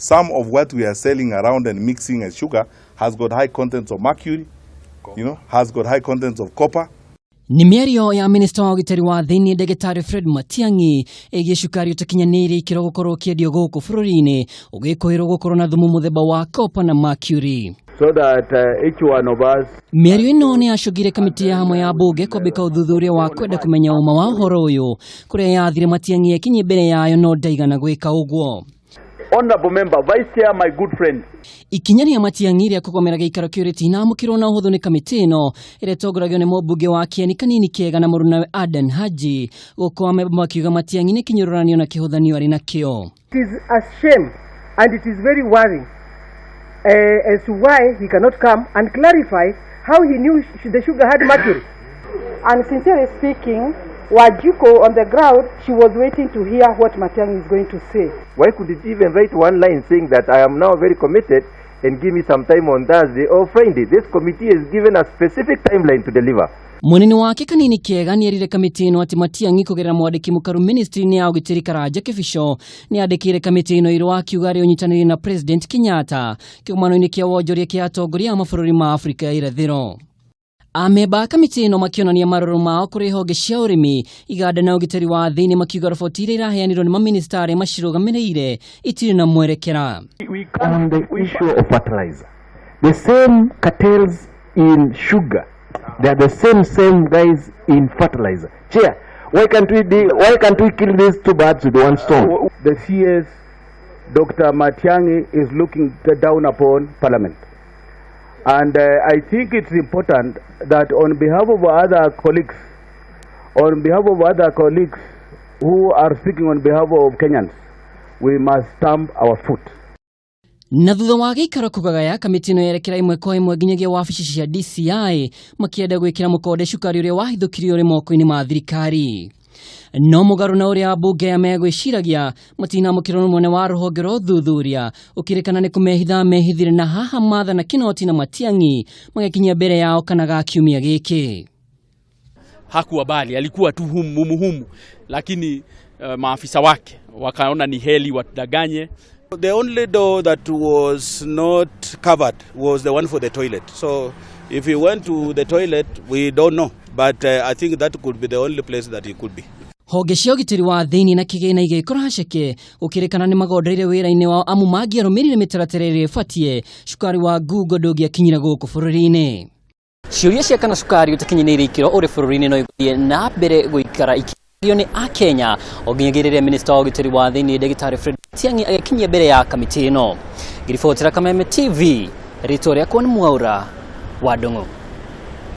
Some of what we are selling around and mixing as sugar has got high contents of mercury, has got high contents of copper. Nĩ mĩario ya minista wa ũgitĩri wa thĩinĩ, ndagĩtarĩ Fred Matiang'i, ĩgiĩ cukari ũtakinyanĩirie ikĩro gũkorwo ũkĩendio gũkũ bũrũri-inĩ, ũgĩkũĩrwo gũkorwo na thumu mũthemba wa copper na mercury. So that each one of us Mĩario ĩno nĩ yacũngire kamĩtĩ ya hamwe ya mbunge kwambĩka ũthuthuria wa kwenda kũmenya ũma wa ũhoro ũyũ, kũrĩa yathire Matiang'i ekinyie mbere yayo, no ndaigana gwĩka ũguo. Honorable member, Vice Chair, my good friend. Ikinya rĩa Matiang'i rĩa kũgomera gĩikaro kĩu rĩtinamũkĩrwo na ũhũthũ nĩ kamĩtĩ ĩno ĩrĩa ĩtongoragio nĩ mũmbunge wa Kieni Kanini Kĩega na mũrunawe Adan Haji, gũkũ amemba makiuga Matiang'i nĩ kĩnyũrũranio na kĩhũthanio arĩ nakĩo. It is a shame and it is very worrying as to why he cannot come and clarify how he knew the sugar had mercury. And sincerely speaking, Wanjiku on the ground, she was waiting to hear what Matiang'i is going to say. Why could it even write one line saying that I am now very committed and give me some time on Thursday or Friday? This committee is given a specific timeline to deliver. Munene wake Kanini Kĩega nĩ erire kamĩtĩ ĩno atĩ Matiang'i kũgerera mwandĩki mũkaru ministry-inĩ ya ũgitĩri Karanja Kĩbico nĩ andĩkĩire kamĩtĩ ĩno irũa akiuga arĩ ũnyitanĩri na President Kenyatta kĩgomano-inĩ kĩa wonjoria kĩa atongoria a mabũrũri ma Afrika ya irathĩro. Amemba a kamĩtĩ ĩno makĩonania marũrũ mao kũrĩ honge cia ũrĩmi, iganda na ũgitĩri wa thĩinĩ, makiuga roboti iria iraheanirwo nĩ maminista arĩa macirũgamĩrĩire itirĩ na mwerekera. On the issue of fertilizer, the same cartels in sugar, they are the same guys in fertilizer. Chair, why can't we kill these two birds with one stone? The CS, Dr. Matiang'i, is looking down upon Parliament. And I think it's important that on behalf of other colleagues, on behalf of other colleagues who are speaking on behalf of Kenyans, we must stamp our foot. Na thutha wa gĩikaro kũgagaya, kamĩtĩ ĩno yerekera ĩmwe kwa ĩmwe nginyagia wabici cia DCI, makĩenda gwĩkĩra mũkonde cukari ũrĩa wahithũkirio ũrĩ moko-inĩ ma thirikari. No mũgarũ na ũrĩa ambunge aya megwĩciragia, matinamũkĩrwo nĩ mwene wa rũhonge rwa ũthuthuria, ũkĩrĩkana nĩ kũmehitha mehithire na haha Martha na Kinoti na Matiang'i magĩkinyia mbere yao kana ga kiumia gĩkĩ. Hakuwa bali, alikuwa tu humu humu, lakini maafisa wake wakaona ni heri watudanganye. The only door that was not covered was the one for the toilet. So if he went to the toilet, we don't know. But I think that could be the only place that he could be. Honge cia ũgitĩri wa thĩinĩ na kĩgĩna igĩkora haceke, gũkĩrĩkana nĩ magondereire wĩra-inĩ wao, amu mangĩarũmĩrĩire mĩtaratara ĩrĩa ĩbatiĩ, cukari wa ngungo ndũngĩakinyire gũkũ bũrũri-inĩ. Ciũria cia kana cukari ũtakinyanĩirie ikĩro ũrĩ bũrũri-inĩ no igũthiĩ na mbere gũikara ikĩrio nĩ akenya o nginyagia rĩrĩa minista wa ũgitĩri wa thĩinĩ, ndagĩtarĩ Fred Matiang'i, agĩkinyia mbere ya kamĩtĩ ĩno. Ngĩribotera Kameme TV, rĩtwa rĩakwa nĩ Mwaura wa Ndung'u.